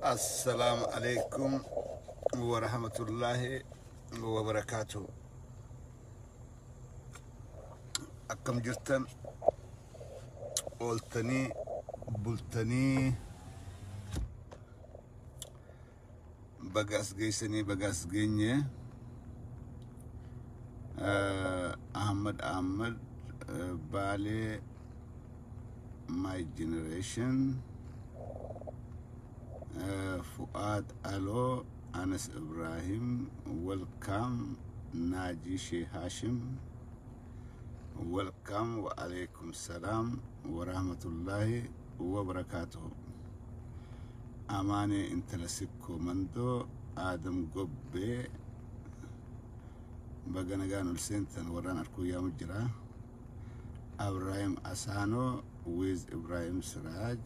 Assalaamu alaikum wa rahmatullahi wa barakaatuh. Akkam jirtan ooltanii bultanii baga as geessanii baga as geenye. Ahmad Ahmad Baalee my generation, Fuad Alo, Anas Ibrahim, welcome. Naji Sheikh Hashim, welcome. Wa alaikum salam wa rahmatullahi wa barakatuh. Amaane intala Sikkoo Mandoo, Adam Gobbee, baga nagaan ol seentan warraan arkuu yaamu jira. Ibrahim Asano with Ibrahim Siraj,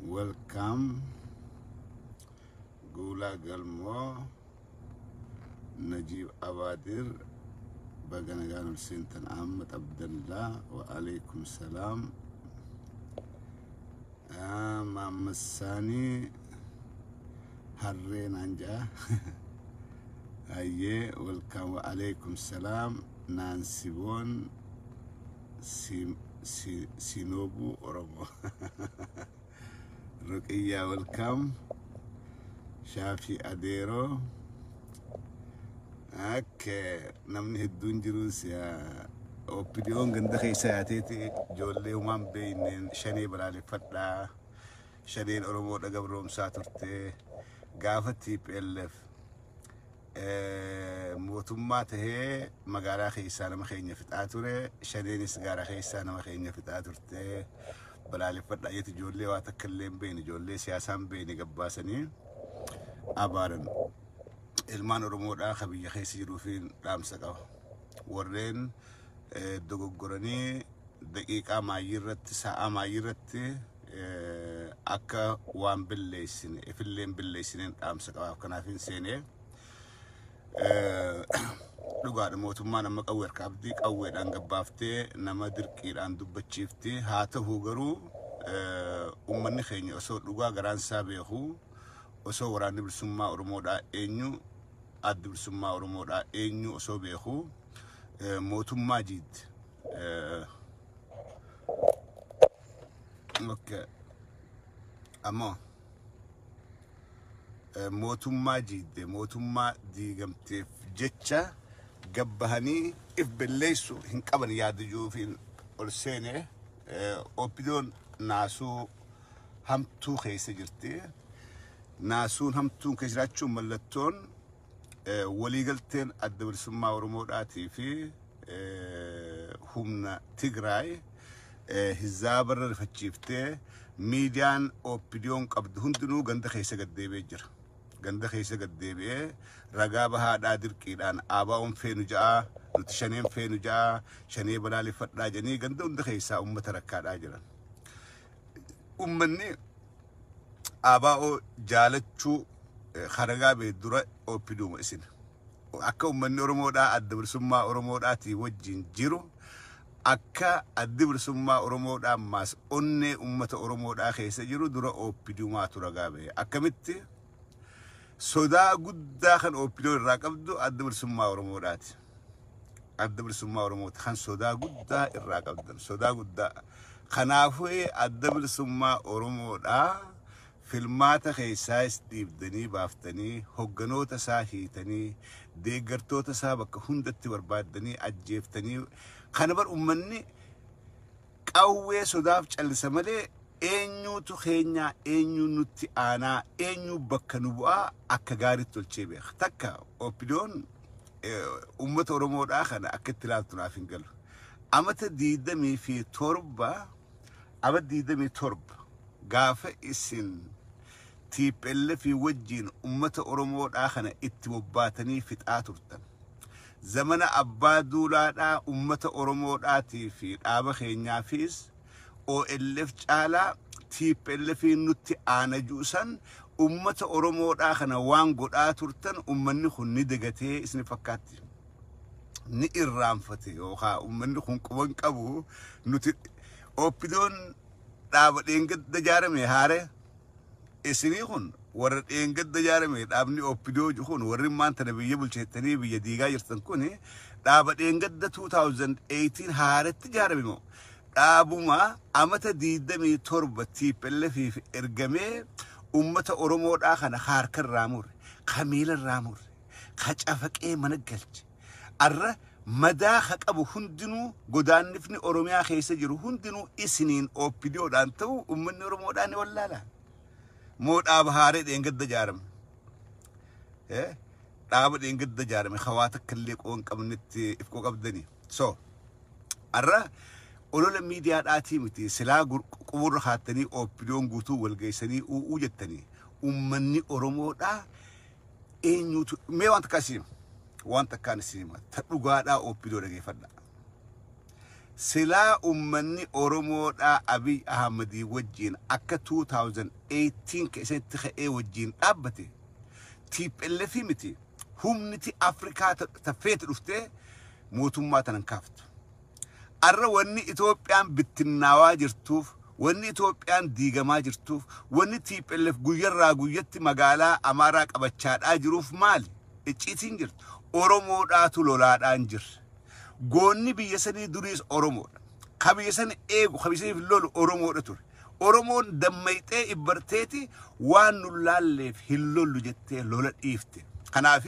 welcome. Gula Galmo, Najib Abadir, baga nagaan ol seentan. Ahmad Abdallah, wa alaikum salam. Muhammad Sani, Harree naan ja'a. Hayyee, welcome, wa alaikum salam. Naansiboon Sinobu Oromo. Ruqiyyaa, welcome. Shaafii Adeeroo. Akka namni hedduun jiruus OPDOn ganda keessa yaateeti ijoollee humaan beeyneen shanee balaaleffadhaa. Shaneen Oromoodha gabroomsaa turte. Gaafa TPLF mootummaa tahee magaalaa keessaa nama keenya fixaa ture. Shaneenis gaara keessaa nama keenya fixaa turte. Balaaleffadhaa jetti ijoollee waa takka illee hin beekne, ijoollee siyaasaa hin beekne gabbaasanii abaaran. Ilmaan Oromoodhaa ka biyya keessa jiruu fi dhaamsa qaba. Warreen dogoggoranii daqiiqaa maayyii irratti, sa'aa maayyii irratti akka waan billeessine ifillee hin billeessineen dhaamsa qabaaf kanaaf hin seenee. Dhugaadha, mootummaan amma qawwee harka qabdi, qawweedhaan gabbaaftee nama dirqiidhaan dubbachiifti. Haa ta'u garuu uummanni keenya osoo dhugaa garaan isaa beeku, osoo waraanni bilisummaa Oromoodhaa eenyu, addi bilisummaa Oromoodhaa eenyu osoo beeku mootummaa jiidde. Okay. Ammoo mootummaa jiidde, mootummaa diigamteef jecha gabbahanii if belleessu hin qaban yaada jiruufiin ol seene. OPDOn naasuu hamtuu keessa jirti. Naasuun hamtuun keessa jiraachuun mallattoon waliigalteen adda bilisummaa Oromoodhaatii fi humna Tigraay hizaabarra rifachiiftee miidiyaan OPDOn qabdu hundinuu ganda keessa gaddeebi'ee jira. Ganda keessa gaddeebi'ee ragaa bahaadhaa dirqiidhaan ABO'n feenu ja'a, nuti shaneen feenu ja'a, shanee balaaleffadhaa jedhanii ganda hunda keessaa uummata rakkaadhaa jiran. Uummanni ABO jaalachuu haragaa bee dura OPDOma isin. Akka uummanni Oromoodhaa adda bilisummaa Oromoodhaatii wajjin jiru, akka addi bilisummaa Oromoodhaa ammaas onnee uummata Oromoodhaa keessa jiru dura OPDOmaatu ragaa ba'e. Akkamitti sodaa guddaa kan OPDO irraa qabdu adda bilisummaa Oromoodhaati. Adda bilisummaa Oromooti kan sodaa guddaa irraa qabdan, sodaa guddaa. Kanaafuu adda bilisummaa Oromoodhaa filmaata keessaas dhiibdanii baaftanii, hogganoota isaa hiitanii, deeggartoota isaa bakka hundatti barbaaddanii ajjeeftanii, kana bar uummanni qawwee sodaaf callisa malee eenyuutu keenyaa, eenyu nutti aanaa, eenyu bakka nu bu'aa akka gaariitti tolchee beeka. Takka OPDOn uummata Oromoodhaa kana akka itti ilaaltu naaf hin galu. Amata 27, amata 27 gaafa isin TPLF wajjin uummata Oromoodhaa kana itti bobbaatanii fixaa turtan. Zamana abbaa duulaadhaa uummata Oromoodhaatii fi dhaaba keenyaafis OLF caalaa TPLF nutti aana juusan uummata Oromoodhaa kana waan godhaa turtan uummanni kun ni dagatee isin fakkaatti. Ni irraanfate yookaan uummanni kun quban qabu nuti OPDOn dhaaba dheengadda ijaarame haare. Isinii kun warra dheengadda ijaarame. Dhaabni OPDO kun, warri maanta biyya bulcheettanii biyya diigaa jirtan kun, dhaaba dheengadda 2018 haaratti ijaarame moo dhaabuma amata 27 TPLF ergamee ummata Oromoodhaa kana harkarraa mure, ka miilarraa mure, ka cafaqee mana galche, arra madaa ka qabu hundinuu, godaannifni Oromiyaa keessa jiru hundinuu isiniin OPDOdhaan ta'u ummanni Oromoodhaa ni wallaala? Moo dhaaba haaree dheengadda ijaarame? Dhaaba dheengadda ijaarame hawaa takka illee qoo hin qabnetti ifqoo qabdanii. So arra olola miidiyaadhaatii miti, silaa quburra kaattanii OPDOn guutuu walgeessanii u'uu jettanii ummanni Oromoodhaa eenyutu mee waan takkaa isin waan takkaan isin hima, ta dhugaadhaa OPDO dhageeffadha. Silaa ummanni Oromoodhaa Abiy Ahmadii wajjin akka 2018 keessatti ka'ee wajjin dhaabbate, TPLF miti, humniti Afrikaa taffeete dhuftee mootummaa tanan kaaftu. Arra wanni Itoophiyaan bittinnaawaa jirtuuf, wanni Itoophiyaan diigamaa jirtuuf, wanni TPLF guyyarraa guyyatti magaalaa Amaaraa qabachaadhaa jiruuf maali? Icciitiin jirtu. Oromoodhaatu lolaadhaan jirra. Goonni biyya sanii duriis Oromoodha. Ka biyya sani eegu, ka biyya saniif lolu Oromoodha ture. Oromoon dammayxee ibbarteeti waan nu laalleef hin lollu jettee lola dhiifte. Kanaaf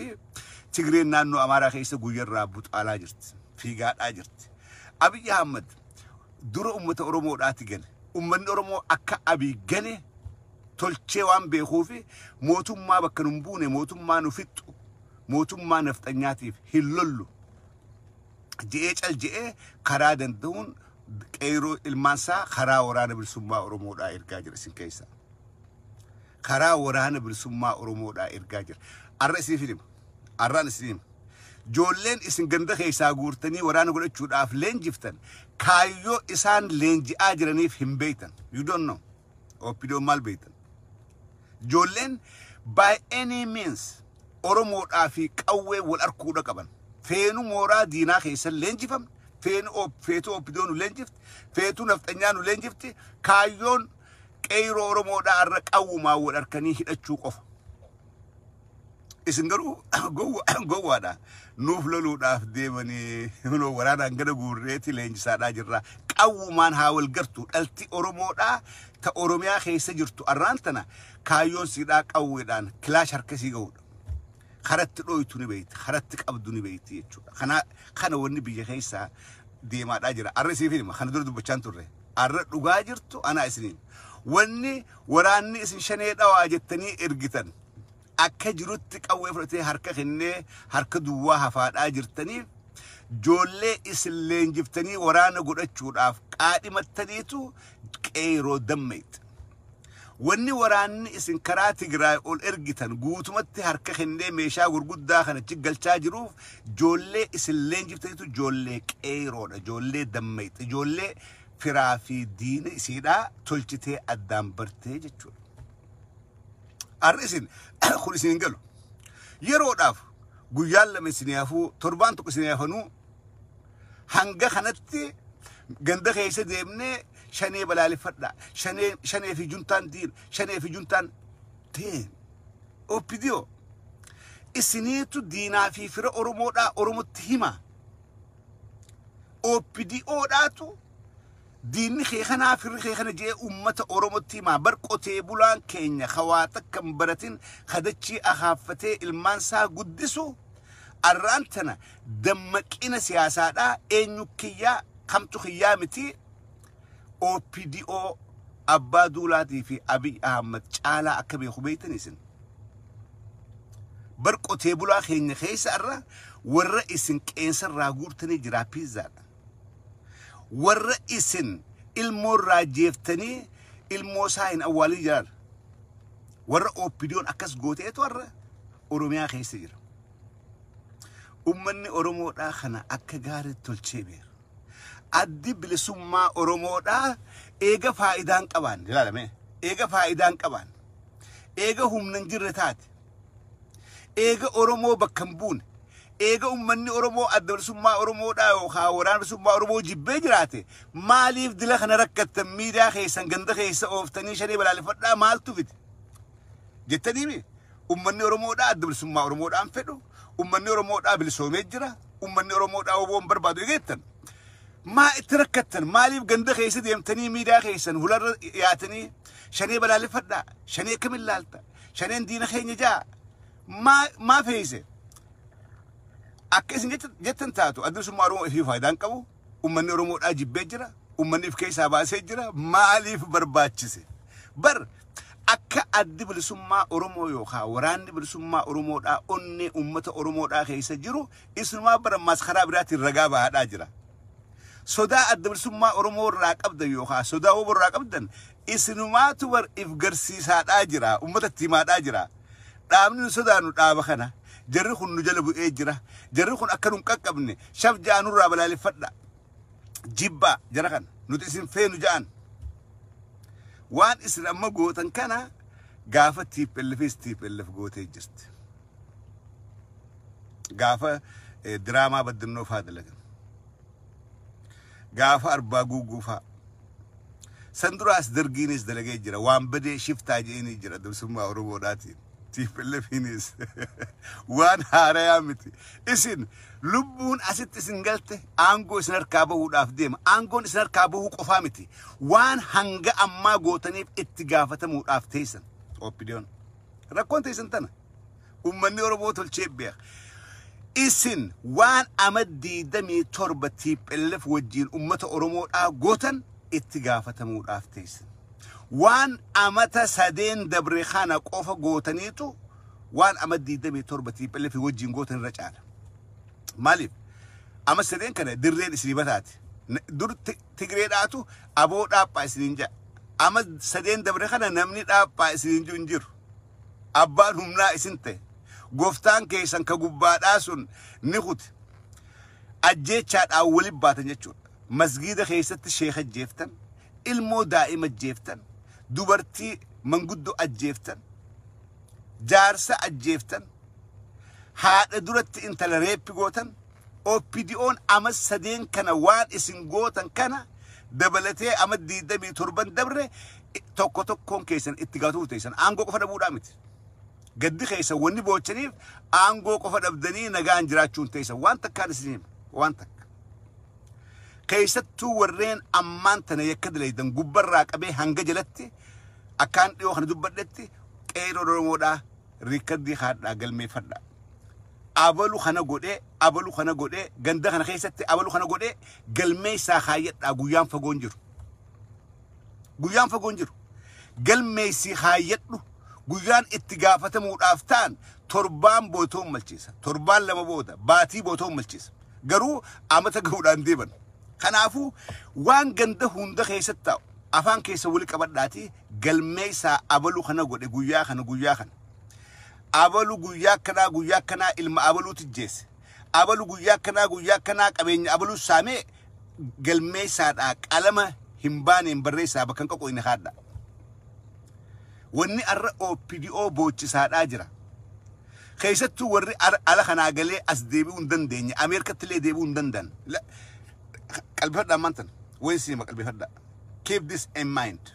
Tigreen naannoo Amaaraa keessa guyyarraa buxaalaa jirti. Fiigaadhaa jirti. Abiyyi Ahmad dura uummata Oromoodhaati gane. Uummanni Oromoo akka Abiy gane tolchee waan beekuufi mootummaa bakka nu hin buune, mootummaa nu fixxu, mootummaa nafxanyaatiif hin lollu je'ee cal je'ee karaa danda'uun qeeroo ilmaansaa karaa Waraana Bilisummaa Oromoodhaa ergaa jira isin keessa. Karaa Waraana Bilisummaa Oromoodhaa ergaa jira. Arra isiniif hima. Arraan isin hima. Ijoolleen isin ganda keessaa guurtanii waraana godhachuudhaaf leenjiftan, kaayyoo isaan leenji'aa jiraniif hin beektan. You don't know. OPDOn maal beektan? Ijoolleen by any means Oromoodhaa fi qawwee wal arguudha qaban. Feenu mooraa diinaa keessan leenjifamne, feenu feetuu OPDO nu leenjifti, feetuu nafxanyaa nu leenjifti, kaayyoon qeyroo Oromoodhaa irra qawwumaa wal harkanii hidhachuu qofa. Isin garuu gowwaadha. Nuuf loluudhaaf deemanii hunoo waraanaan gada guurreeti leenjisaadhaa jirra. Qawwumaan haa wal gartu. Dhalti Oromoodhaa ta Oromiyaa keessa jirtu arraan tana kaayyoon siidhaa qawweedhaan kilaash harkasii ga'uudha. Karatti dhoytu ni beeyti, karatti qabdu ni beeyti jechuudha. Kana wanni biyya keessaa deemaadhaa jira. Arra isiif hima, kana dura dubbachaan turre. Arra dhugaa jirtu anaa isiniin. Wanni waraanni isin shanee dhawaa jettanii ergitan akka jirutti qawwee fudhatee harka kennee harka duwwaa hafaadhaa jirtaniif, joollee isin leenjiftanii waraana godhachuudhaaf qaadhimattaniitu qeeroo dammeeyxe. Wanni waraanni isin karaa Tigraay ol ergitan guutumatti harka kennee meeshaa gurguddaa kana galchaa jiruuf, joollee isin leenjiftaniitu joollee qeeroodha, joollee dammeeyxe, joollee firaa fi diina isiidhaa tolchitee addaan bartee jechuudha. Har'a isin kun isin hin galu. Yeroodhaaf guyyaan 2 isin hafuu, torbaan 1 isin hafanuu, hanga kanatti ganda keessa deemnee shanee balaaleffadha. Shanee, shanee fi juntaan diina, shanee fi juntaan deem. OPDO isiniitu diinaa fi fira Oromoodhaa Oromotti hima. OPDOdhaatu diinni kee kanaa, firri kee kana jee uummata Oromotti himaa. Bar qotee bulaan keenya hawaa takka hin baratin, kadachii akaaffatee ilmaan isaa guddisu, arraan tana dammaqina siyaasaadhaa eenyu kiyyaa, kamtu kiyyaa miti, OPDO Abbaa Duulaatii fi Abiy Ahmad caalaa akka beeku beektan isin. Bar qotee bulaa keenya keessa irra warra isin qeensarraa guurtanii jira piizzaadha. Warra isin ilmoo irraa jeeftanii ilmoo isaa hin awwaalin jiran. Warra OPDOn akkas gooteetu warra Oromiyaa keessa jira. Ummanni Oromoodhaa kana akka gaariitti tolchee beeka. Addi Bilisummaa Oromoodhaa eega faayidaan qabaan ilaalame, eega faayidaan qabaan, eega humna hin jirre taate, eega Oromoo bakka hin buune, eega ummanni Oromoo Adda Bilisummaa Oromoodhaa yookaan Waraana Bilisummaa Oromoo jibbee jiraate, maaliif dila kana rakkattan? Miidiyaa keessan ganda keessa ooftanii shanee balaaleffadhaa maaltu fide? Jettaniimi ummanni Oromoodhaa adda bilisummaa Oromoodhaan fedhu, ummanni Oromoodhaa bilisoomee jira, ummanni Oromoodhaa oboon barbaadu eegettan. Maa itti rakkattan? Maaliif ganda keessa deemtanii miidiyaa keessan hularra yaatanii shanee balaaleffadhaa, shanee akkamiin laalta, shaneen diina keenya jaa maa feeyse? Akka isin jettan taatu adda bilisummaa Oromoo ifii faayidaan qabu, ummanni Oromoodhaa jibbee jira, ummanni if keessaa baasee jira, maaliif barbaachise? Bar akka addi bilisummaa Oromoo yookaan waraanni bilisummaa Oromoodhaa onnee ummata Oromoodhaa keessa jiru isinumaa bara maskaraa biraatiin ragaa bahaadhaa jira. Sodaa adda bilisummaa Oromoo irraa qabdan yookaan sodaa WBO irraa qabdan isinumaatu bar if garsiisaadhaa jira, ummata itti himaadhaa jira. Dhaabni nu sodaannu dhaaba kana. Jarri kun nu jala bu'ee jira. Jarri kun akka nu hin qaqqabne shaf ja'a nurraa balaaleffadha. Jibbaa jara kana nuti isin feenu ja'an. Waan isin amma gootan kana gaafa TPLFis TPLF gootee jirti. Gaafa diraamaa baddannoo faa dalagan. Gaafa arbaa guuguu faa. San duraas dargiinis dalagee jira. Waan badee shiftaa je'inii jira bilisummaa Oromoodhaatiin. TPLFinis waan haarayaa miti. Isin lubbuun asitti isin galte aangoo isin harkaa bahuudhaaf deema. Aangoon isin harkaa bahuu qofaa miti. Waan hanga ammaa gootaniif itti gaafatamuudhaaf teessan. OPDOn. Rakkoon teessan tana. Uummanni Oromoo tolchee beeka. Isin waan ama 27 TPLF wajjin uummata Oromoodhaa gootan itti gaafatamuudhaaf teessan. Waan amata sadeen dabre kana qofa gootaniitu waan ama 27 TPLF wajjin gootan irra caala. Maaliif? Ama sadeen kana dirreen isinii bataati. Dur Tigreedhaatu aboo dhaaphaa isiniin jedha. Ama sadeen dabre kana namni dhaaphaa isiniin jiru hin jiru. Abbaan humnaa isin ta'e. Gooftaan keessan ka gubbaadhaa sun ni kuti. Ajjeechaadhaan waliin baatan jechuudha. Masgiida keessatti sheeka ajjeeftan, ilmoo daa'ima ajjeeftan, dubartii manguddoo ajjeeftan, jaarsa ajjeeftan, haadha duratti intala rape gootan. OPDO'n ama sadeen kana waan isin gootan kana dabalatee ama 27 dabre tokko tokkoon keessan itti gaafatamuu teessan. Aangoo qofa dhabuudhaa miti. Gaddi keessan wanni boochaniif aangoo qofa dhabdanii nagaan jiraachuun teessan. Waan takkaan isin hima. Waan takka. Keessattuu warreen ammaan tana yakka dalaydan gubbarraa qabee hanga jalatti, akkaan dhiyoo kana dubbadhetti, qeerroo Oromoodhaa record haadhaa galmeeffadhaa. Abalu kana godhee, abalu kana godhee, ganda kana keessatti abalu kana godhee galmee isaa kaayyadhaa. Guyyaan fagoon jiru. Guyyaan fagoon jiru. Galmeessii kaayyadhu. Guyyaan itti gaafatamuudhaaf ta'an torbaan bootoo malchiisa. Torbaan 2 booda, baatii bootoo malchiisa. Garuu amata gahuudhaan deeman. Kanaafuu waan ganda hunda keessatti taa'u afaan keessa wali qabadhaatii galmee isaa, abalu kana godhe, guyyaa kana, guyyaa kana. Abalu guyyaa akkanaa, guyyaa akkanaa ilma abaluuti jeesse. Abalu guyyaa akkanaa, guyyaa akkanaa qabeenya abaluu saamee galmee isaadhaa qalama hin baaneen barreessaa bakka hin qoqoyne haadha. Wanni arra OPDO boochisaadhaa jira. Keessattuu warri ala kanaa galee as deebi'uu hin dandeenye, Ameerikatti illee deebi'uu hin danda'an. Qalbifadhaa ammaan tana. Wayin siima qalbifadhaa. Keep this in mind.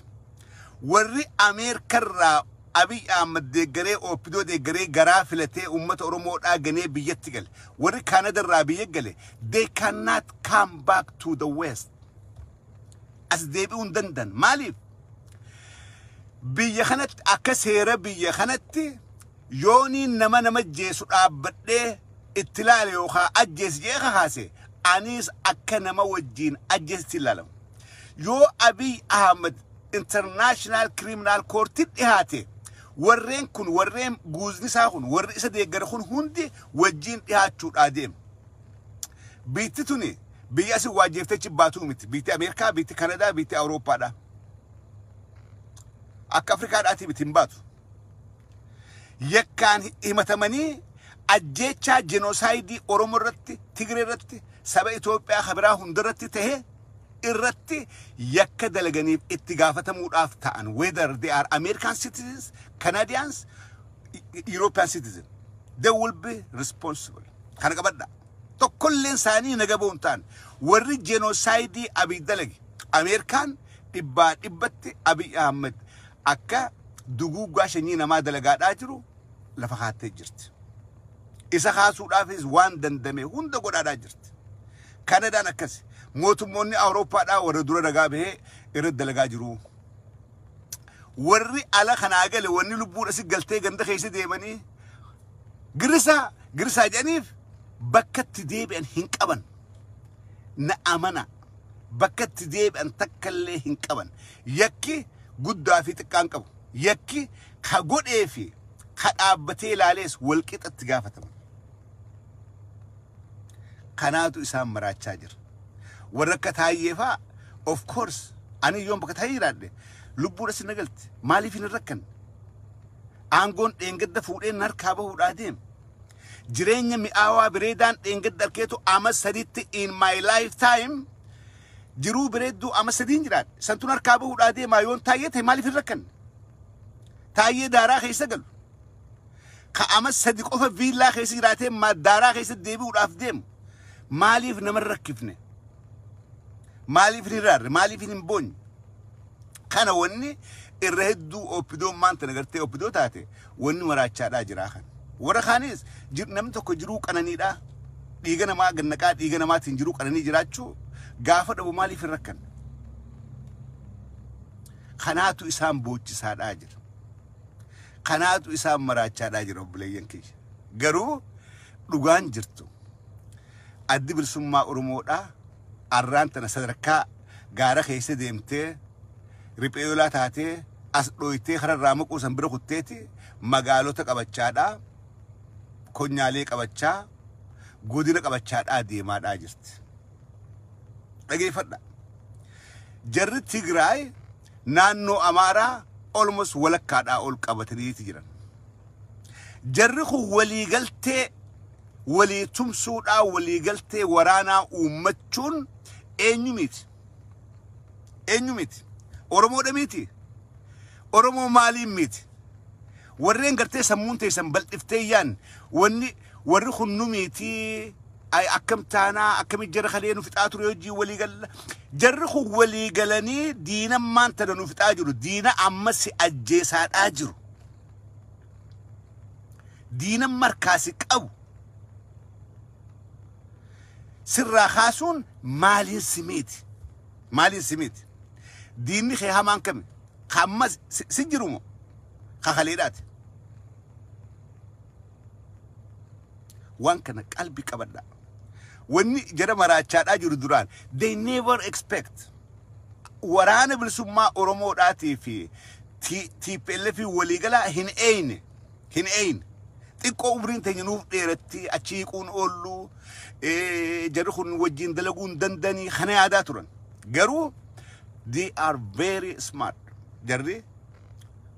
Warri Ameerikarraa Abiy Ahmad deeggaree, OPDO deeggaree, garaa filatee uummata Oromoodhaa ganee biyyatti gale. Warri Kaanadarraa biyya gale, they cannot come back to the West. As deebi'uu hin danda'an. Maaliif? Biyya kanatti, akka seera biyya kanatti, yooniin nama nama jeesu dhaabbadhee itti ilaale yookaan ajjeesi jee kakaase, anis akka nama wajjin ajjeesitti ilaalamu. Yoo Abiy Ahmad International Criminal Court dhihaate, warreen kun, warreen guuzni isaa kun, warri isa deeggare kun hundi wajjin dhihaachuudhaa deema. Biitti tuni biyya asii waajjeeftee chibbaatuu miti. Biitti Ameerikaa, biitti Kanadaa, biitti Awurooppaadha. Akka Afrikaadhaatii miti, hin baatu. Yakkaan himatamanii ajjeechaa genocide Oromoo irratti, Tigree irratti, saba Itoophiyaa kabiraa hundarratti tahe irratti yakka dalaganiif itti gaafatamuudhaaf ta'an, whether they are American citizens, Canadians, European citizen, they will be responsible. Kana qabadha. Tokkolleen isaanii naga ba'uun ta'an. Warri genocide Abiy dalage, Ameerikaan dhibbaa dhibbatti Abiy Ahmed akka Duguuggaa sanyii namaa dalagaadhaa jiru lafa kaattee jirti. Isa kaasuudhaafis waan dandame hunda godhaadhaa jirti. Kanadaan akkas, mootummoonni Awurooppaadhaa warra dura ragaa bahee irratti dalagaa jiru. Warri ala kanaa gale, wanni lubbuun asi galtee ganda keessa deemanii girrisaa girrisaa jedhaniif, bakka itti deebi'an hin qaban. Na amana, bakka itti deebi'an takkallee hin qaban. Yakki guddaa fi xiqqaan qabu. Yakki ka godhee fi ka dhaabbatee ilaalees walqixatti gaafatama. Kanaatu isaan maraachaa jira. Warra akka Taayyee fa'aa, of course, ani yoon bakka Taayyee jiraadhe lubbuun as na galti. Maaliif hin rakkanne? Aangoon dheengadda fuudheen harkaa bahuudhaa deema. Jireenya mi'aawaa bireedaan dheengadda arkeetu ama saditti, in my lifetime jiruu bireedduu ama sadiin jiraadhe. Santuun harkaa bahuudhaa deemaa, yoon Taayyee ta'e maaliif hin rakkanne? Taayyee daaraa keessa galu. Ka ama 3 qofa viillaa keessa jiraatee daaraa keessa deebi'uudhaaf deemu. Maaliif nama hin rakkifne? Maaliif hin hiraarre? Maaliif hin boonye? Kana wanni irra hedduu OPDOn maanta nagartee OPDO taate wanni maraachaadhaa jiraa kan. Warra kaanis namni tokko jiruu qananiidhaa. Dhiiga namaa gannaqaa, dhiiga namaatiin jiruu qananii jiraachuu gaafa dhabu maaliif hin rakkanne? Kanaatu isaan boochisaadhaa jira. Kanaatu isaan maraachaadhaa jira, obboleeyyan kiyya. Garuu dhugaan jirtu, Addi Bilisummaa Oromoodhaa arraan tana sadarkaa gaara keessa deemtee riphee lolaa taatee as dhooytee kararraa maquu san bira kutteeti magaalota qabachaadhaa, konyaalee qabachaa, godina qabachaadhaa deemaadhaa jirti. Dhageeffadha. Jarri Tigraay naannoo Amaaraa almost walakkaadhaa ol qabataniiti jiran. Jarri kun waliigaltee walii tumsuudhaa, waliigaltee waraanaa uummachuun eenyu miti? Eenyu miti? Oromoodha miti? Oromoo maaliin miti? Warreen gartee sammuun teessan bal'iftee yaan wanni warri kun nu miti, ay akkam taanaa, akkami jara kalee nu fixaa ture hojii walii galla. Jarri kun walii galanii diina maanta nu fixaa jiru, diina amma si ajjeesaadhaa jiru. Diina markaasi qabu sirraa kaasuun maaliin si miti? Maaliin si miti? Diinni kee hamaan kami? Ka ammas si jiru moo? Ka kaleedhaati. Waan kana qalbii qabadha. Wanni jara maraachaadhaa jiru duraan, they never expect waraana bilisummaa Oromoodhaatii fi TPLF waliigalaa hin eeyne, hin eeyne. Xiqqoo umriin teenya nuuf dheeratti, achi hiiquun oollu, jarri kun wajjin dalaguu hin dandanii kana yaadaa turan. Garuu they are very smart. Jarri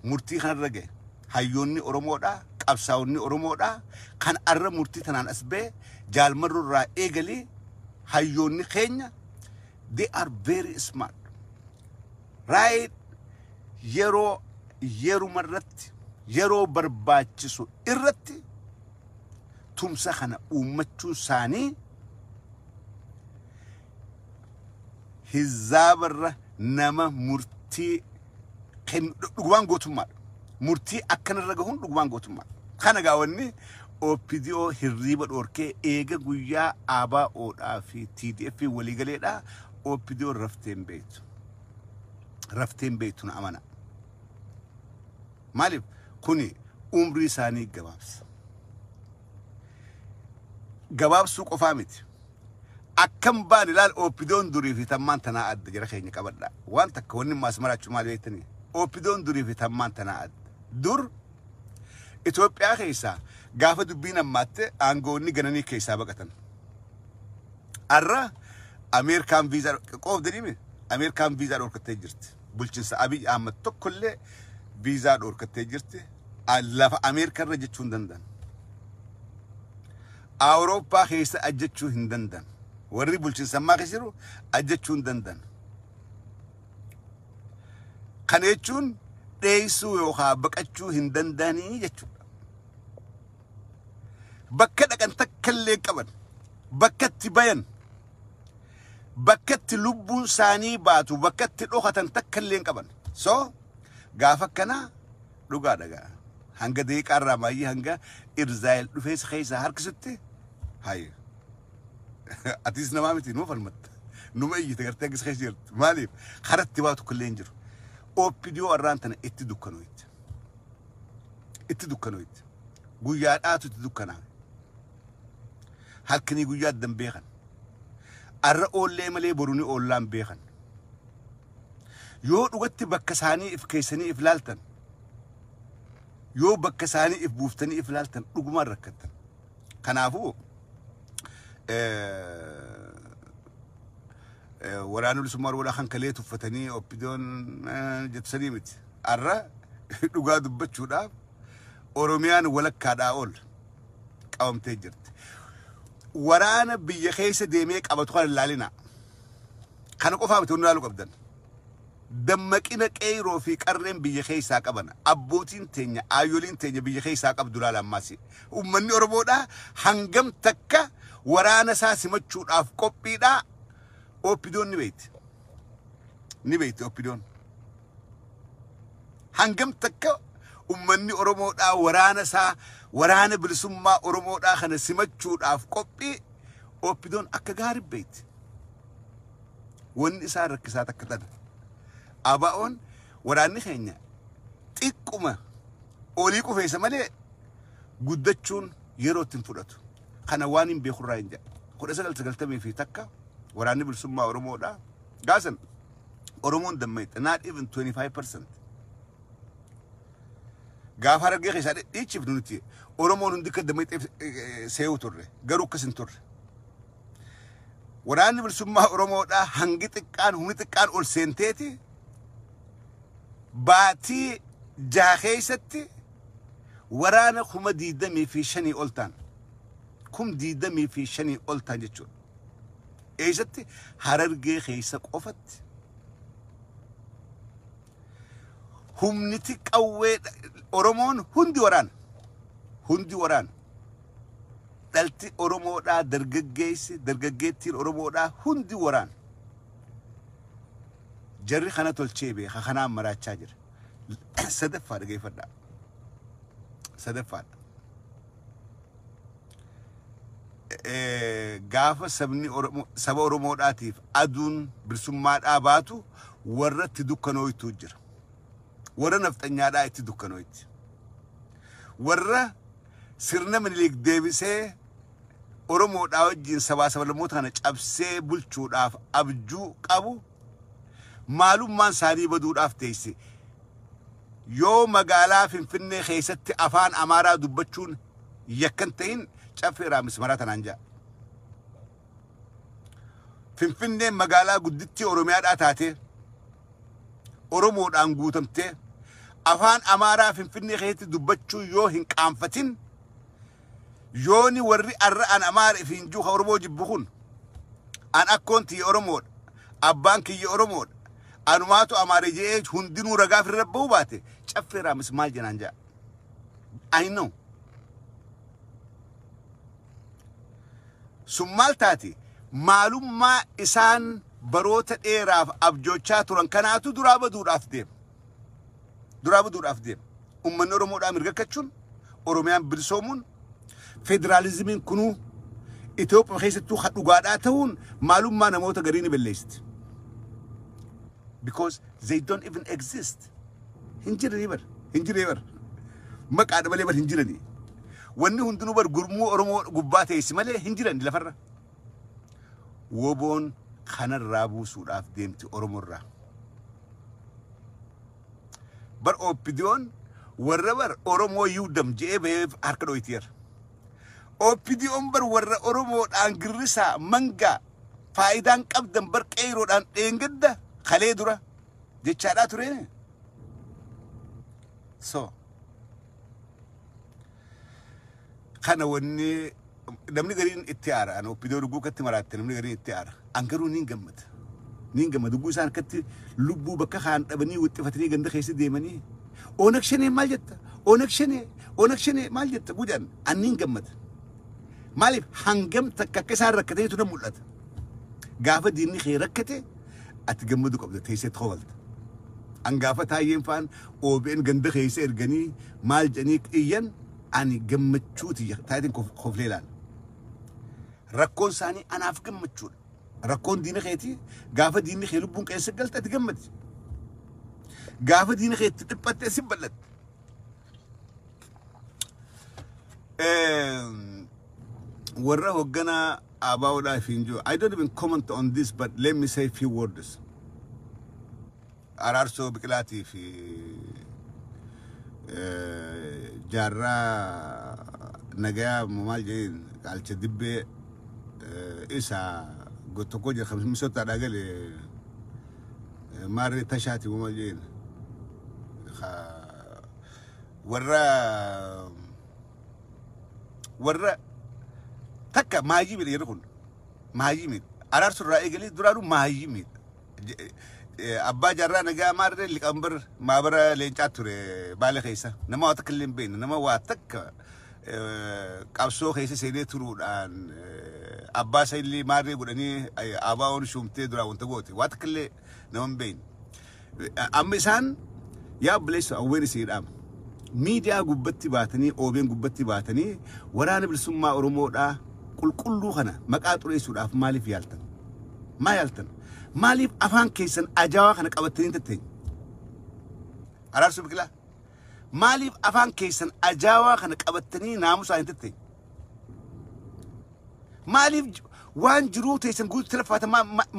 murtii kanarra gahe. Hayyoonni Oromoodhaa, qabsaa'onni Oromoodhaa kan arra murtii tanaan as ba'e, Jaalmarroo irraa eegalee hayyoonni keenya, they are very smart. Right, yeroo yeruma irratti, yeroo barbaachisu irratti tumsa kana uummachuun isaanii hizaabarra nama murtii kennu dhugumaan gootummaadha. Murtii akkanarra gahuun dhugumaan gootummaadha. Kana gaa wanni OPDO hirriiba dhoorkee eega guyyaa ABOdhaa fi TDF waliigaleedhaa OPDO rafteen beektu. Rafteen beektu, na amana. Maaliif? Kuni umrii isaanii gabaabsa. Gabaabsuu qofaa miti. Akkam baan ilaal, OPDOn durii fi tammaan tanaa adda, jara keenya, qabadha. Waan takka wanni maas maraachuu maal beektanii? OPDOn durii fi tammaan tanaa adda. Dur Itoophiyaa keessaa gaafa dubbiin ammaatte aangoonni gananii keessaa baqatan. Arra Ameerikaan viizaa qoofdanii, Ameerikaan viizaa dhorkattee jirti. Bulchiinsa Abiy Ahmad tokkollee viizaa dhorkattee jirti. Lafa Ameerikaa irra jechuu hin danda'an. Awurooppaa keessa ajjechuu hin danda'an. Warri bulchiinsa ammaa keessa jiru ajjechuu hin danda'an. Kana jechuun dheessuu yookaan baqachuu hin danda'anii jechuudha. Bakka dhaqan takka illee qaban, bakka itti bayan, bakka itti lubbuun isaanii baatu, bakka itti dhokatan takka illee qaban. So gaafa akkanaa Dhugaa dhagaa. Hanga deeqaarraa maayyii hanga Irzaayil dhufees keessaa harkisutti haye. Atis namaa miti, numa falmatta. Numa iyyite gartee akkas keessa jirtu. Maaliif? Karatti baatu illee hin jiru. OPDO arraan tana itti dukkanootti. Itti dukkanootti. Guyyaadhaatu itti dukkanaa'e. Halkanii guyyaa addan beekan. Arra oollee malee boru ni oollaan beekan. Yoo dhugatti bakka isaanii if keessanii if laaltan, yoo bakka isaanii if buuftanii if laaltan, dhugumaan rakkattan. Kanaafuu waraana bilisummaa Oromoodhaa kan kalee tuffatanii OPDOn jettu sanii miti. Arra dhugaa dubbachuudhaaf Oromiyaan walakkaadhaa ol qabamtee jirti. Waraana biyya keessa deemee qabatu kana ilaalina. Kana qofaa miti wanni ilaaluu qabdan. Dammaqina qeeroo fi qarreen biyya keessaa qaban, abbootiin teenya, ayyoliin teenya biyya keessaa qabdu ilaala ammaas. Uummanni Oromoodhaa hangam takka waraana isaa simachuudhaaf qophiidhaa OPDOn ni beekti. Ni beekti OPDOn. Hangam takka uummanni Oromoodhaa waraana isaa, waraana bilisummaa Oromoodhaa kana simachuudhaaf qophii OPDOn akka gaarii beekti. Wanni isaa rakkisaa takka tana. ABO'n waraanni keenya xiqquma olii qufeessa malee guddachuun yeroo ittiin fudhatu. Kana waan hin beekurraa hin jedha. 1991 waraanni bilisummaa Oromoodhaa. Gaasan Oromoon dammayixa, not even 25%. Gaafa Harargee keessaa dhiichifnu nuti Oromoon hundi akka dammayixee see'u turre, garuu akkas hin turre. Waraanni bilisummaa Oromoodhaa hangi xiqqaan, humni xiqqaan ol seenteeti baatii 6 keessatti waraana 25,000 ol ta'an, 25,000 ol ta'an jechuudha. Eessatti? Harargee keessa qofatti. Humniti qawwee Oromoon hundi waraana. Hundi waraana. Dhalti Oromoodhaa, dargaggeessi, dargaggeettiin Oromoodhaa hundi waraana. Jarri kana tolchee beeka, kanaan maraachaa jira. Sadaffaa dhageeffadhaa. Sadaffaadha. Gaafa sabni Oromoo saba Oromoodhaatiif aduun bilisummaadhaa baatu warra itti dukkanooytu jira. Warra nafxanyaadhaa itti dukkanooyti. Warra sirna Minilik deebisee Oromoodhaa wajjin sabaa sablammoota kana cabsee bulchuudhaaf abjuu qabu maalummaan isaanii baduudhaaf teesse. Yoo magaalaa Finfinnee keessatti afaan Amaaraa dubbachuun yakkan ta'in, Caffee Raamis maraa tanaan ja'a. Finfinneen magaalaa guddittii Oromiyaadhaa taatee Oromoodhaan guutamtee afaan Amaaraa Finfinnee keessatti dubbachuu yoo hin qaanfatin, yooni warri arra an Amaara ifiin juuka Oromoo jibbu kun, an akkoon tiyya Oromoodha, abbaan kiyya Oromoodha, anumaatu Amaara je'ee hundinuu ragaa firra bahuu baate, Caffee Raamis maal jenaan ja'a. I know. Sun maal taati? Maalummaa isaan baroota dheeraaf abjoochaa turan kanaatu duraa baduudhaaf deema. Duraa baduudhaaf deema. Uummanni Oromoodhaa mirga akkachuun, Oromiyaan bilisoomuun, federaalizimiin kunuu Itoophiyaa keessattuu kan dhugaadhaa ta'uun maalummaa namoota garii ni balleessiti. Because they don't even exist. Hin jiranii bar. Hin jiranii bar. Maqaadha malee bar hin jiranii. Wanni hundinuu bar gurmuu Oromoo gubbaa teessi malee hin jiran lafarra. WBOn kanarraa buusuudhaaf deemti Oromoorraa. Bar OPDOn warra bar Oromoo yiwdam je'ee bahee harka dhoyteera. OPDOn bar warra Oromoodhaan girrisaa mangaa faayidaan qabdan bar qeeroodhaan dheengadda kalee dura jechaadhaa tureen. So kana wanni namni gariin itti aara. Ani OPDO dhuguu akkatti maraatte, namni gariin itti aara. An garuu niin gammada. Niin gammada. Dhuguu isaan akkatti lubbuu bakka kaan dhabanii wixxifatanii ganda keessa deemanii. Oonag Shanee maal jetta? Oonag Shanee, Oonag Shanee maal jetta? Gujan an niin gammada. Maaliif? Hangam takka akka isaan rakkataniitu na mul'ata. Gaafa diinni kee rakkate ati gammadu qabda, teessee to'alta. Angaafa taayyeen faan OBN ganda keessa erganii maal jedhanii iyyan ani gammachuuti taayitiin koflee ilaala. Rakkoon isaanii anaaf gammachuudha. Rakkoon diina keetii gaafa diinni kee lubbuun keessa galte ati gammadi. Gaafa diina kee itti dhiphatte si bal'atte. Warra hoogganaa ABOdhaaf hin jiru. I don't even comment on this, but let me say few words. Araarsoo Biqilaatii fi Jaarraa Nagayaa maal jedheen Qaalcha Dibbee isa tokko jira misotaadhaa gale maarree tashaati maal jedheen warra takka maayii miidha yeroo kun maayii miidha Araarsoo irraa eegalee duraanuu maayii miidha. Abbaa Jaarraa Nagaa maarree liqambar maabara leencaa ture Baale keessa nama waa takka illee hin beekne nama waa takka qabsoo keessa seenee turuudhaan abbaa isa illee maarree godhanii ABO'n shuumtee duraa wanta goote waa takka illee nama hin beekne. Amma isaan yaa obboleessa awween isii dhaama. Miidiyaa gubbatti baatanii OBN gubbatti baatanii waraana bilisummaa Oromoodhaa qulqulluu kana maqaa xureessuudhaaf maaliif yaaltan? Maa yaaltan? Maaliif afaan keessan ajaa'aa kana qabattanii tatteenye? Araarsoo Biqilaa. Maaliif afaan keessan ajaa'aa kana qabattanii naamusaan hin tatteenye? Maaliif waan jiruu teessan guutuu talafaatan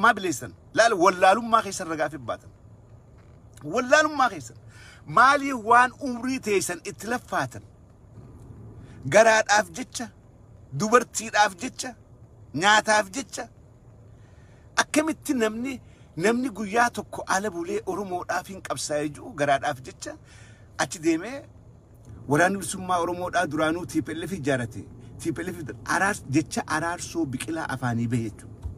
maa bileessan? Laala wallaalummaa keessan ragaa fi baatan. Wallaalummaa keessan. Maaliif waan umrii teessan itti laffaatan? Garaadhaaf jecha, dubartiidhaaf jecha, nyaataaf jecha. Akkamitti namni guyyaa tokko ala bulee Oromoodhaaf hin qabsaa'ee jiru garaadhaaf jecha achi deemee waraanni bilisummaa Oromoodhaa duraanuu TPLF ijaarate. TPLF araars jecha Araarsoo Biqilaa afaanii bahe jechuudha.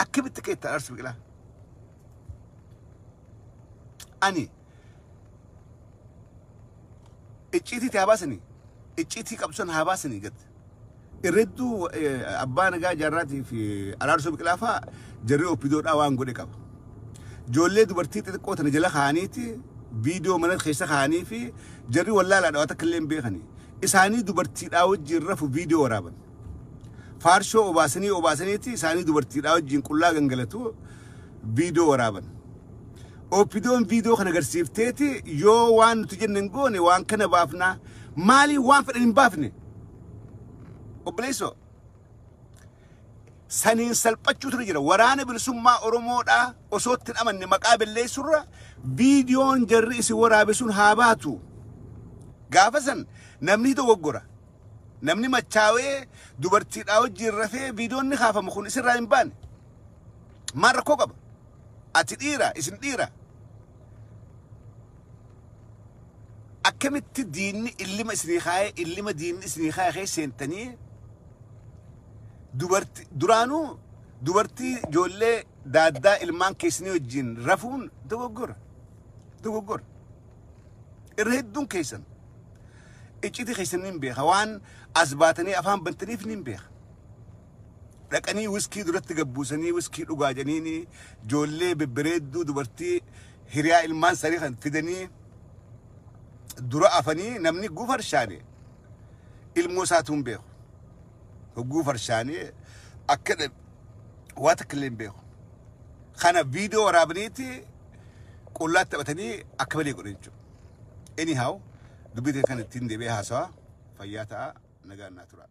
Akkamitti keetta Araarsoo Biqilaa? Ani icciitii haa baasanii icciitii qabsoon haa baasanii gad. Irredduu Abbaa Nagaa Jaarraatii fi Araarsoo Biqilaa fa'aa jarri OPDOdhaa waan godhe qaba. Ijoollee dubartii xixiqqoo tana jala kaa'aniiti viidiyoo mana keessa kaa'anii fi jarri wallaalaadha waan takka illee hin beekani. Isaanii dubartiidhaa wajjin rafu viidiyoo waraaban. Faarshoo obaasanii obaasaniiti isaanii dubartiidhaa wajjin qullaa gangalatu viidiyoo waraaban. OPDOn viidiyoo kana agarsiifteeti yoo waan nuti jenne hin goone waan kana baafnaa maaliif waan fedhan hin baafne? Obboleessoo saniin salphachuutu jira. Waraana bilisummaa Oromoodhaa osoo itti hin amanne maqaa balleessurra viidiyoon jarri isin waraabe sun haa baatu. Gaafa san namni dogoggora. Namni machaawee dubartiidhaa wajjin rafee viidiyoon ni kaafamu kun isirraa hin baane. Maal rakkoo qaba? Ati dhiira isin dhiira. Akkamitti diinni illima isinii kaayee illima diinni isinii kaayee keessa seentanii dubartii duraanuu dubartii ijoollee daaddaa ilmaan keessanii wajjin rafuun dogoggora. Dogoggora. Irra hedduun keessan iccitii keessan ni beeka waan as baatanii afaan bantaniif ni beeka. Dhaqanii wiskii duratti gabbuusanii wiskii dhugaa jedhanii ijoollee bebbereedduu dubartii hiriyaa ilmaan isaanii kan fidanii dura afanii namni gufarshaane ilmoo isaatu hin beeku. Hogguu farshaanee akka waa takka illee hin beeku. Kana viidiyoo waraabaniiti qullaatti taphatanii akka malee godhan jechuudha. Anyhow dubbii kan ittiin deebi'ee haasawaa fayyaa ta'a nagaan naa tura.